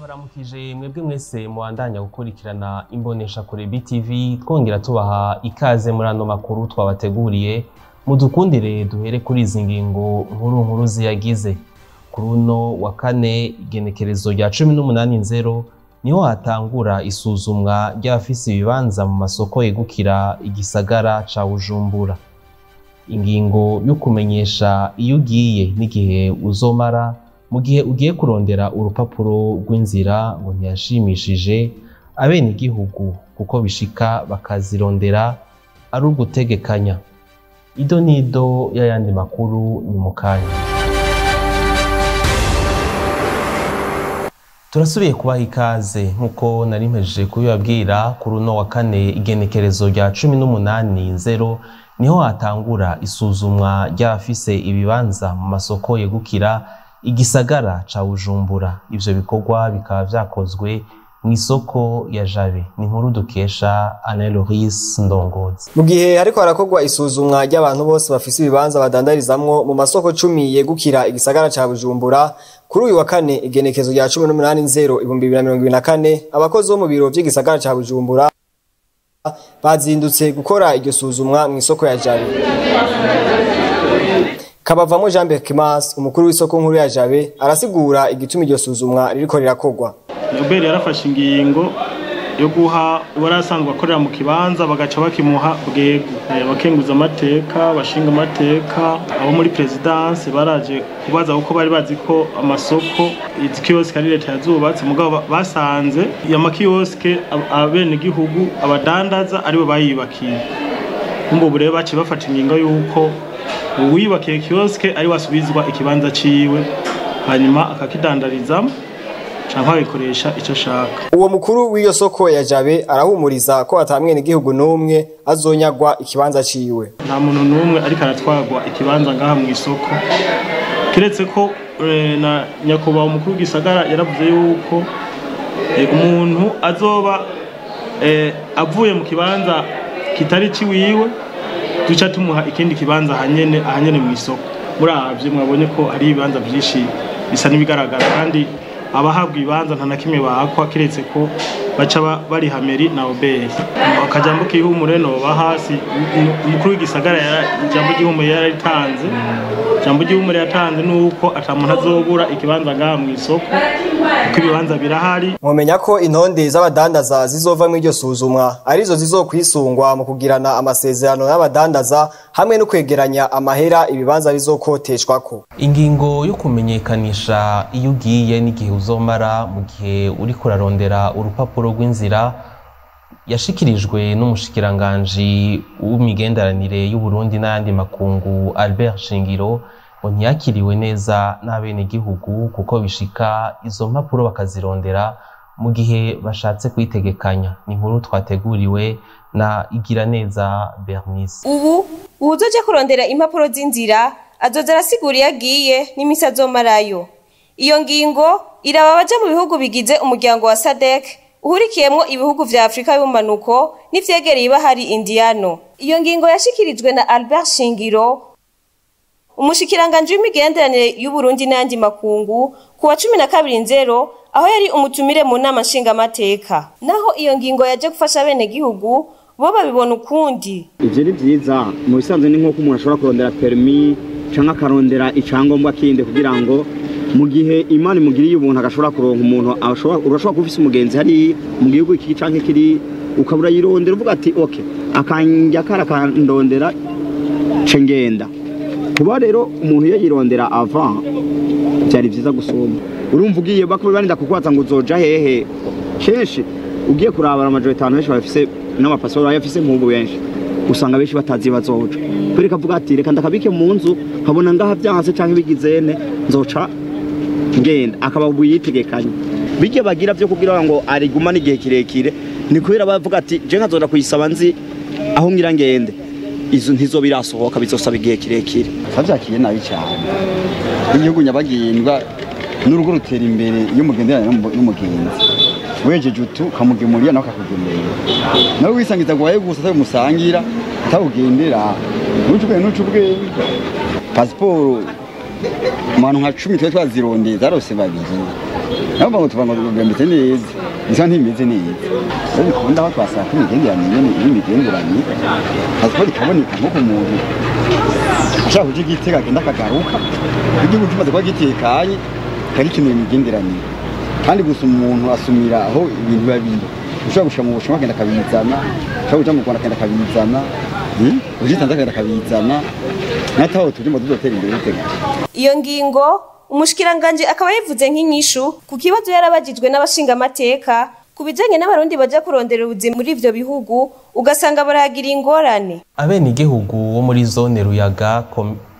Turabaramukije mwebwe mwese mubandanya gukurikirana imbonesha kure BTV, twongera tubaha ikaze muri ano makuru twabateguriye. Mudukundire duhere kuri izi ngingo nkuru nkuru ziyagize. Kuri uno wa kane, igenekerezo rya 18 nzero, niho hatangura isuzumwa ry'abafise ibibanza mu masoko yegukira igisagara ca Bujumbura. Ingingo yo kumenyesha iyo ugiye n'igihe uzomara mu gihe ugiye kurondera urupapuro rw'inzira ngo ntiyashimishije abenegihugu, kuko bishika bakazirondera ari ugutegekanya. Ido nido y'ayandi makuru ni mu kanya. Turasubiye kubaha ikaze. Nk'uko nari mpejeje kubibabwira, kuri uno wa kane, igenekerezo rya 18 nzero, niho hatangura isuzumwa ry'abafise ibibanza mu masoko yegukira igisagara ca Bujumbura. Ivyo bikorwa bikaba vyakozwe mw'isoko ya Jabe. Ni inkuru dukesha Alain Loris Ndongozi. Mu gihe hariko harakorwa isuzumwa ry'abantu bose bafise ibibanza badandarizamwo mu masoko 10 yegukira igisagara ca Bujumbura, kuri uyu wa kane, igenekezo rya 18 nzero 2024, abakozi bo mu biro vy'igisagara ca Bujumbura bazindutse gukora iryo suzumwa mw'isoko ya Jabe. Kabavamo Jean Berkimas, umukuru w'isoko nkuru ya Jabe, arasigura igituma iryo suzumwa ririko rirakorwa. Nobel yarafashe ingingo yo guha uwari asanzwe akorera mu kibanza, bagaca bakimuha bwego. Abakenguza amateka, abashinga amateka, abo muri présidence baraje kubaza, kuko bari bazi ko amasoko, izi kiosque, ari leta yazubatse. Mugabo basanze ya makiosque abenegihugu, abadandaza, aribo bayiyubakiye. Kumva ubu rero baciye bafata ingingo yuko uwiyubakiye kiosque ari wasubizwa ikibanza ciwe, hanyuma akakidandarizamo canke agikoresha ico ashaka. Uwo mukuru w'iyo soko ya Jabe arahumuriza ko ata mwenegihugu n'umwe azonyagwa ikibanza ciwe. Nta muntu n'umwe ariko aratwarwa ikibanza ngaha mu isoko, kiretse ko na nyakubahwa umukuru w'igisagara yaravuze yuko umuntu azoba avuye mu kibanza kitari ciwiwe, duca tumuha ikindi kibanza ahanyene mu isoko. Muravye mwabonye ko hari ibibanza vyinshi bisa n'ibigaragara, kandi abahabwa ibibanza nta na kimwe bakwa, kiretse ko baca bariha mairie na OBR. Akajambo k'ihumure noba hasi, umukuru w'igisagara ijambo ry'ihumure yararitanze. Ijambo ry'ihumure yatanze nuko ata muntu azobura ikibanza ngaha mu isoko, kuko ibibanza birahari. Mwomenya ko intonde z'abadandaza zizova mw'iryo suzumwa arizo zizokwisungwa mu kugirana amasezerano n'abadandaza hamwe no kwegeranya amahera ibibanza bizokoteshwako. Ingingo yo kumenyekanisha iyo ugiye n'igihe uzomara mu gihe uriko urarondera urupapuro rw'inzira yashikirijwe n'umushikiranganji w'imigenderanire y'Uburundi n'ayandi makungu, Albert Shingiro, ngo ntiyakiriwe neza n'abenegihugu, kuko bishika izo mpapuro bakazirondera mu gihe bashatse kwitegekanya. Ni inkuru twateguriwe na Igiraneza Bernice. Ubu uwuzoja kurondera impapuro z'inzira azoza arasigura iyo agiye n'imisi azomarayo. Iyo ngingo iraba abaja mu bihugu bigize umuryango wa SADC, uhurikiyemwo ibihugu vya Afrika y'ubumanuko n'ivyegereye ibahari Indiano. Iyo ngingo yashikirijwe na Albert Shingiro, umushikiranganji w'imigenderanire y'Uburundi n'ayandi makungu, ku wa 12 nzero, aho yari umutumire mu nama nshingamateka. Naho iyo ngingo yaje gufasha abenegihugu, bo babibona ukundi. Ivyo ni vyiza. Mu bisanzwe ni nk'uko umuntu ashobora kurondera permis canke akarondera icangombwa kindi, kugira ngo mu gihe Imana imugiriye ubuntu agashobora kuronka umuntu ashobora, urashobora kuba ufise umugenzi hari mu gihugu iki canke kiri, ukabura yirondera, uvuga ati: "Okay, akanjya kara kandondera ce ngenda." Kuba rero umuntu iyo yirondera avant byari vyiza gusumba. Urumva ugiye bakuba barinda kukubaza ngo uzoja hehe. Kenshi ugiye kurabara amajoro atanu, benshi bafise n'amapasiporo bayafise nk'ubu, benshi usanga benshi batazi bazoja, kubera kavuga ati: "Reka ndakabike mu nzu, nkabona ngaha vyanse canke bigizene, nzoca ngenda." Akaba ubu yitegekanye. Bijya bagira byo kugira ngo arigumane igihe kirekire ni kubera bavuga ati: "Je nkazoja kuyisaba nzi aho ngira ngende." Izo ntizo birasohoka, bizosaba igihe kirekire. Twavyakiye nabi cyane. Igihugu nyabagendwa n'urugo rutera imbere iyo mugenderanye n'umugenzi, wejeje utu ukamugemurira, nawe akakugemurira. Nawe wisangiza ngo waye gusa atamusangira, atawugendera, nuca ubwenge, nuca ubwenge. Pasiporo Mu bantu nka 10 twari twazirondeye zarose babiri. Nabo ngo tuva ngo bimeze neza, isa ntimeze neza. Rero bikunda aho twasaba ko imigenderanire n'imigenderanire pasiporo ikaboneka nko ku muntu ashaka kuja Igitega agenda akagaruka. Igihugu kimaze kuba gitekanye kari keneye imigenderanire, kandi gusa umuntu asumira aho ibintu biba biri. Ushobora gushika mu Bushinwa akagenda akabizana, ushobora kuja mu Rwanda akagenda akabizana, uja i Tanzania akagenda akabizana, nataho turi ngo tuzotera imbere gute? Iyo ngingo umushikiranganje akaba yivuze nk'inyishu ku kibazo yarabajijwe n'abashingamateka ku bijanye n'abarundi baja kurondera ubuzima muri ivyo bihugu ugasanga barahagira ingorane. Abenegihugu bo muri zone Ruyaga,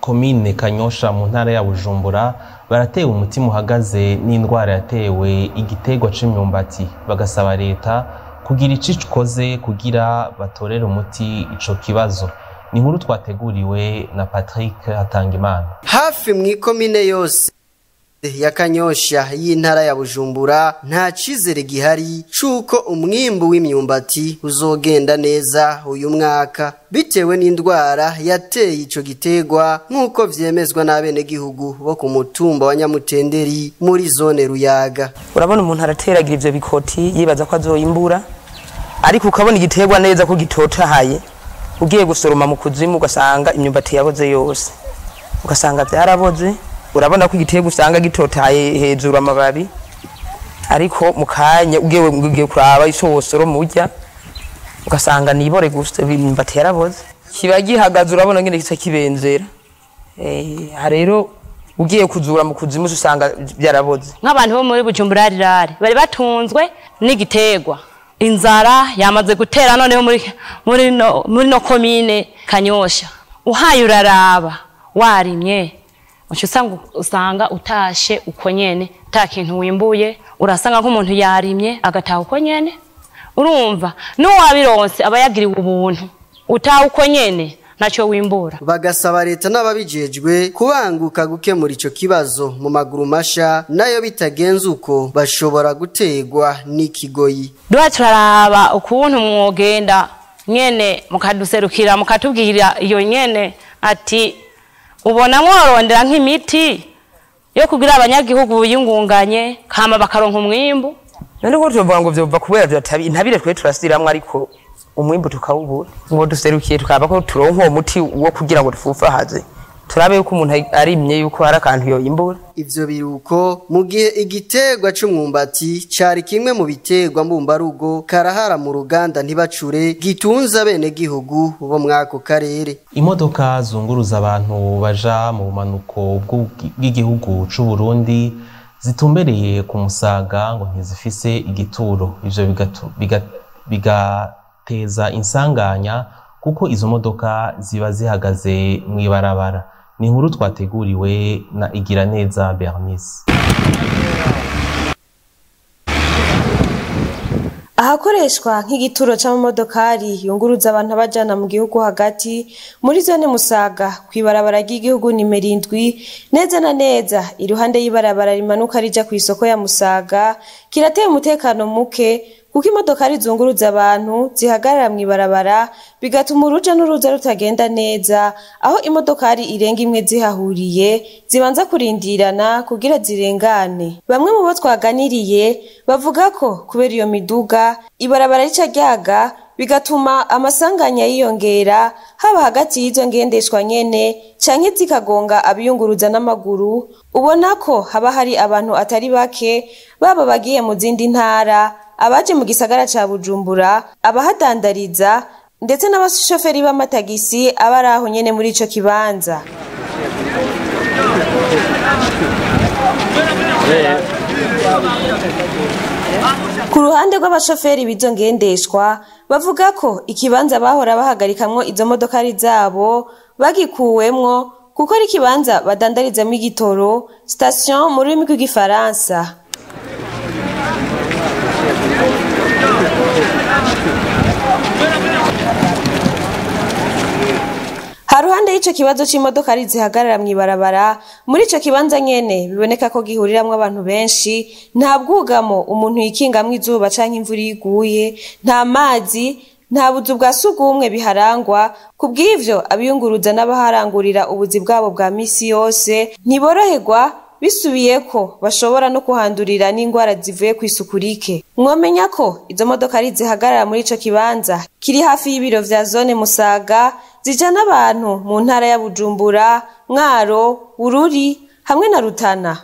komine Kanyosha mu ntara ya Bujumbura baratewe umutima uhagaze n'indwara yatewe igiterwa c'imyumbati, bagasaba leta kugira ico ikoze kugira batorere umuti ico kibazo. Ni inkuru twateguriwe na Patrick Hatangimana. Hafi mw'ikomine yose ya Kanyosha y'intara ya Bujumbura nta cizere gihari c'uko umwimbu w'imyumbati uzogenda neza uyu mwaka bitewe n'indwara yateye ico giterwa, nk'uko vyemezwa n'abenegihugu bo ku mutumba wa Nyamutenderi muri zone Ruyaga. Urabona umuntu arateragira ivyo bikoti yibaza ko azoyimbura, ariko ukabona igiterwa neza ko gitotahaye, ugiye gusoroma mu kuzimu ugasanga imyumbati yaboze yose, ugasanga vyaraboze. Urabona ko igiterwa usanga gitotahaye hejuru amababi, ariko mu kanya ugiye kuraba ico wosoroma urya ugasanga nibore gusa, imyumbati yaraboze. Kiba gihagaze urabona ngene kica kibenzera. Rero ugiye kuzura mu kuzimu usanga byaraboze. Nk'abantu bo muri Bujumbura rirare bari batunzwe n'igiterwa, inzara yamaze gutera noneho muri no komine Kanyosha. Uhaye uraraba warimye usanga utashe uko nyene ta kintu wimbuye, urasanga nk'umuntu yarimye agataha uko nyene. Urumva n'uwabironse aba yagiriwe ubuntu, utaha uko nyene ntacyo wimbura. Bagasaba leta n'ababijejwe kubanguka gukemura ico kibazo mu maguru masha, nayo bitagenze uko bashobora gutegwa n'ikigoyi. Duha turaraba ukuntu mwogenda nyene mukaduserukira mukatubwira iyo nyene ati ubona mworondera nk'imiti yo kugira abanyagihugu biyungunganye kama bakaronka umwimbu. None ko tuvuga ngo vyova kubera vyatabi intabire twe turasiramwe, ariko umwimbu tukawubura. Ngo duserukiye tukaba ko turonka uwo muti wo kugira ngo dufufahaze, turabe yuko umuntu arimye yuko hari akantu yoyimbura. Ivyo biruko mu gihe igiterwa c'umwumbati cari kimwe mu biterwa mbumbarugo karahara mu ruganda ntibacure gitunze abenegihugu bo mwako karere. Imodoka zunguruza abantu baja mu bumanuko bw'igihugu c'u Burundi zitumbereye ku Musaga ngo ntizifise igituro, ivyo bigateza insanganya kuko izo modoka ziba zihagaze mw'ibarabara. Ni inkuru twateguriwe na Igiraneza Bernice. Ahakoreshwa nk'igituro c'amamodokari yunguruza abantu abajana mu gihugu hagati muri zone Musaga kw'ibarabara ry'igihugu nimero 7 neza na neza iruhande y'ibarabara rimanuka rija kw'isoko ya Musaga, kirateye umutekano muke kuko imodokari zunguruza abantu zihagarara mw'ibarabara bigatuma uruja n'uruza rutagenda neza, aho imodokari irenga imwe zihahuriye zibanza kurindirana kugira zirengane. Bamwe mu bo twaganiriye bavuga ko kubera iyo miduga ibarabara rica ryaga bigatuma amasanganya yiyongera, haba hagati y'izo ngendeshwa nyene canke zikagonga abiyunguruza n'amaguru. Ubona ko haba hari abantu atari bake, baba bagiye mu zindi ntara, abaje mu gisagara ca Bujumbura, abahadandariza ndetse n'abashoferi b'amatagisi abari aho nyene muri ico kibanza. Ku ruhande rw'abashoferi b'izo ngendeshwa bavuga ko ikibanza bahora bahagarikamwo izo modokari zabo bagikuwemwo kuko ari ikibanza badandarizamwo igitoro, station mu rurimi rw'igifaransa. Haruhande y'ico kibazo c'imodokari zihagarara mw'ibarabara, muri ico kibanza nyene biboneka ko gihuriramwo abantu benshi, nta bwugamo umuntu yikingamwo izuba canke imvura iguye, nta mazi Nta buzu bwa sugumwe biharangwa, kubw'ivyo abiyunguruza n'abaharangurira ubuzi bwabo bwa misi yose ntiboroherwa, bisubiyeko bashobora no kuhandurira n'ingwara zivuye kw'isuku rike. Mwomenya ko izo modoka ari zihagarara muri ico kibanza kiri hafi y'ibiro vya zone Musaga, zijana abantu mu ntara ya Bujumbura, Mwaro, Bururi hamwe na Rutana.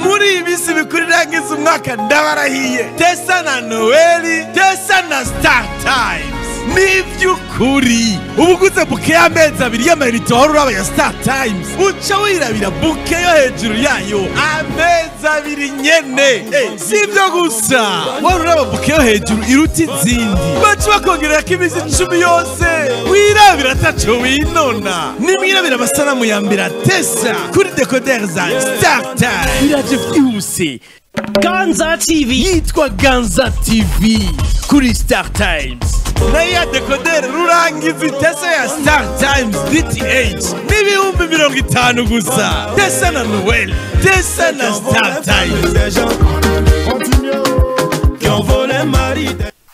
Muri iyi minsi mikuru irangiza umwaka, ndabarahiye, Tesa na Noeli, Tesa na Star Times nivy'ukuri. Uba uguze bouquet y'amezi 2 y'amayinite wahora uraba ya Star Times, uca wirabira bouquet yo hejuru yayo amezi 2 nyene. Si ivyo gusa, wahora uraba bouquet yo hejuru iruta izindi, baca bakongererako iminsi 10 yose wirabira ataco winona. Nimwirabira amasanamu ya mbere atesa kuri décodeur za Star Times. Biraje vyihuse, Ganza TV yitwa Ganza TV kuri Star Times. Nayo ya décodeur rurangiza itesa ya Star Times DTH n'50,000 gusa. Tesa na Noel, Tesa na Star Times.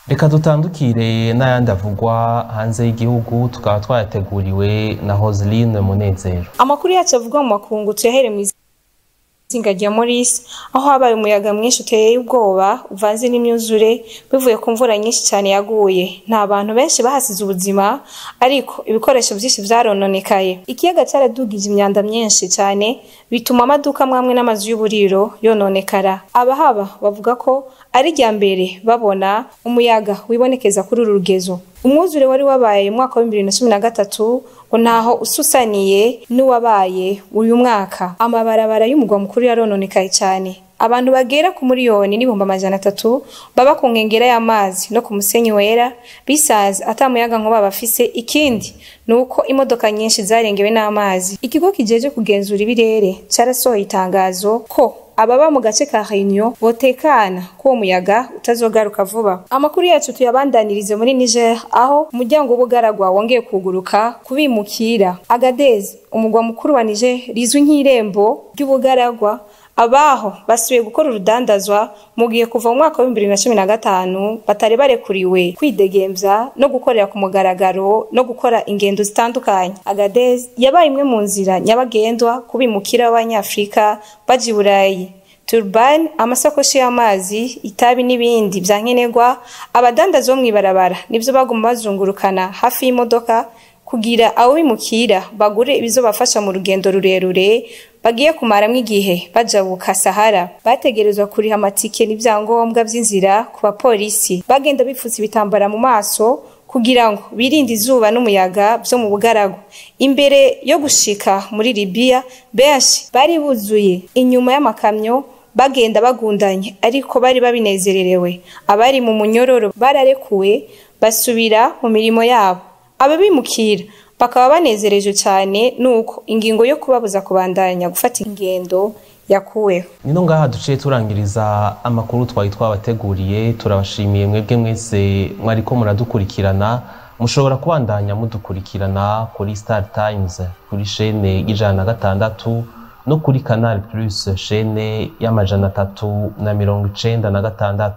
Reka dutandukire n'ayandi avugwa hanze y'igihugu, tukaba twayateguriwe na Hoseline Munezero. Amakuru yacu avugwa mu makungu tuyahere mu izinga rya Maurice, aho habaye umuyaga mwinshi uteye ubwoba uvanze n'imyuzure bivuye ku mvura nyinshi cyane yaguye. Nta bantu benshi bahasize ubuzima, ariko ibikoresho byinshi vyarononekaye. Ikiyaga cyaradugije imyanda myinshi cyane, bituma amaduka amwe n'amazu y'uburiro yononekara. Abahaba bavuga ko ari rya mbere babona umuyaga wibonekeza kuri uru rugezo. Umwuzure wari wabaye mu mwaka wa 2013 ngo ntaho ususaniye n'uwabaye uyu mwaka. Amabarabara y'umugwa mukuru yarononekaye cyane. Abantu bagera ku 1,300,000 baba ku nkengera y'amazi no ku musenyi wera bisaza atamuyaga nkuba bafise. Ikindi nuko imodoka nyinshi zarengewe n'amazi. Ikigo kijeje kugenzura ibirere carasohoye itangazo ko ababa mu gace ka Réunion botekana ko muyaga utazogaruka vuba. Amakuru yacu tuyabandanirize muri Niger, aho umuryango w'ubugaragwa wongeye kuguruka kubimukira. Agadez, umugwa mukuru wa Niger, rizwi nk'irembo ry'ubugaragwa, abaho basubiye gukora urudandazwa mu gihe kuva mu mwaka wa 2015 batari barekuriwe kwidegemvya no gukorera ku mugaragaro no gukora ingendo zitandukanye. Agadez yabaye imwe mu nzira nyabagendwa kubimukira b'Abanyafrika baja i Burayi. Turban, amasakoshi y'amazi, itabi n'ibindi vya nkenerwa, abadandaza bo mw'ibarabara nivyo baguma bazungurukana hafi y'imodoka kugira abo bimukira bagure ibizobafasha mu rugendo rurerure bagiye kumaramwo igihe bajabuka Sahara. Bategerezwa kuriha amatike n'ivyangombwa vy'inzira ku bapolisi, bagenda bipfutse ibitambara mu maso kugira ngo birinde izuba n'umuyaga vyo mu bugaragwa. Imbere yo gushika muri Libya, benshi bari buzuye inyuma y'amakamyo bagenda bagundanye, ariko bari babinezererewe. Abari mu munyororo bararekuwe basubira mu mirimo yabo. Ababimukira bakaba banezereje cyane nuko ingingo yo kubabuza kubandanya gufata ingendo yakuweho. Nino ngaha duciye turangiriza amakuru twari twabateguriye. Turabashimiye mwebwe mwese mwariko muradukurikirana. Mushobora kubandanya mudukurikirana kuri Star Times kuri chaîne 106 no kuri Canal Plus chaîne y'396.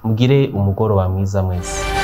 Mugire umugoroba mwiza mwese.